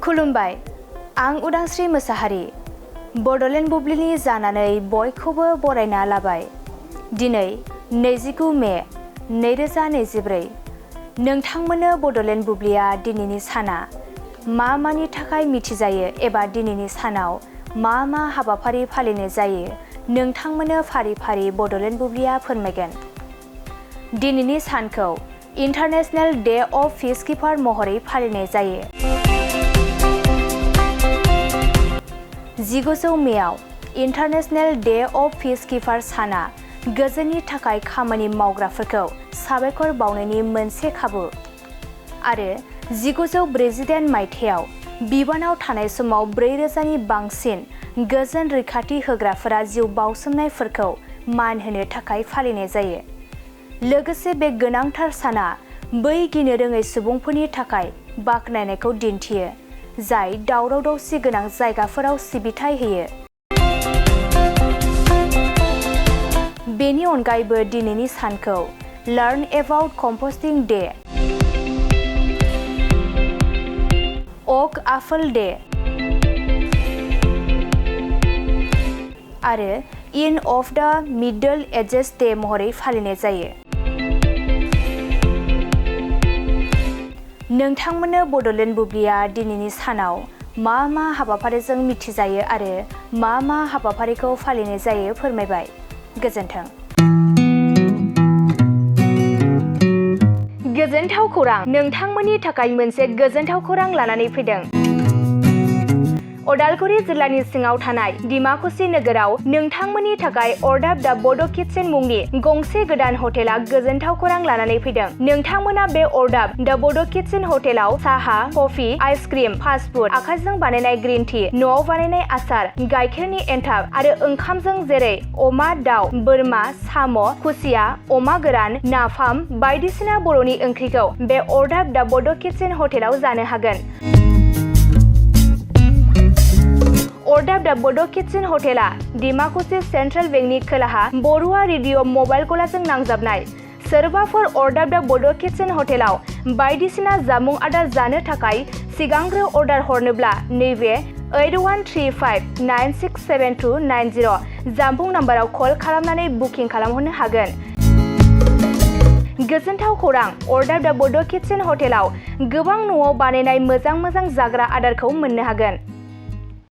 खुलुमबाय, आं उदांस्रि मोसाहारि। बड'लेण्ड बुब्लिनि जानानै बयखौबो बरायना लाबाय। दिनै 29 मे 2024। नोंथांमोननो बड'लेण्ड बुब्लिया दिनैनि साना मा मानि थाखाय मिथिजायो एबा दिनैनि सानाव मा मा हाबाफारि फालिनाय जायो नोंथांमोननो फारि फारि बड'लेण्ड बुब्लिया फोरमायगोन। दिनैनि सानखौ इन्टारनेशनेल डे अफ पीसकीपार महरै फालिनाय जायो। 19 मेआव इन्टारनेशनेल डे अफ पीसकीपार साना गोजोननि थाखाय खामानि मावग्राफोरखौ साबायखर बावनायनि मोनसे खाबु आरो 1948 मायथाइयाव बिबानाव थानाय समाव 4000नि बांसिन गोजोन रैखाथि होग्राफोरा जिउ बाउसोमनायफोरखौ मान होनो थाखाय फालिनाय जायो। लोगोसे बे गोनांथार साना बै गिनो रोङै सुबुंफोरनि थाखाय बाख्नायनायखौ दिन्थियो जाय दावराव दावसि गोनां जायगाफोराव सिबिथाय होयो। बेनि अनगायैबो दिनैनि सानखौ learn about composting day, oak apple day आरो in of the middle ages day महरै फालिनाय जायो। नोंथांमोननो बड'लेण्ड बुब्लिया दिनैनि सानाव मा मा हाबाफारिजों मिथिजायो आरो मा मा हाबाफारिखौ फालिनाय जायो फोरमायबाय। गोजोन्थों। गोजोनथाव खौरां, नोंथांमोननि थाखाय मोनसे गोजोनथाव खौरां लानानै फैदों। उदालगुरि जिल्लानि सिङाव थानाय डिमाकुसि नोगोराव नोंथांमोननि थाखाय अरदाब दा बड' किटचेन मुंनि गंसे गोदान हटेला गोजोनथाव खौरां लानानै फैदों। नोंथांमोना बे अरदाब दा बड' किटचेन हटेलाव साहा, कफि, आइसक्रिम, फास्टफुड, आखाइजों बानायनाय ग्रीन टि, न'आव बानायनाय आसार, गाइखेरनि एन्थाब आरो ओंखामजों जेरै अमा, दाउ, बोरमा, साम', खुसिया, अमा गोरान, नाफाम बायदिसिना बर'नि ओंख्रिखौ बे अरदाब दा बड' किटचेन हटेलाव जानो हागोन। अरदाब दा बड' किटचेन हटेला डिमाकुसि सेन्ट्रेल बेंकनि खोलाहा बरुवा रेडिअ मबाइल गलाजों नांजाबनाय। सोरबाफोर अरदाब दा बड' किटचेन हटेलाव बायदिसिना जामुं आदार जानो थाखाय सिगांग्रो अर्डार हरनोब्ला नैबे 8135967290 जामबुं नाम्बाराव कल खालामनानै बुकिं खालामहरनो हागोन। गोजोनथाव खौरां, अरदाब दा बड' किटचेन हटेलाव गोबां न'आव बानायनाय मोजां जाग्रा आदारखौ मोननो हागोन।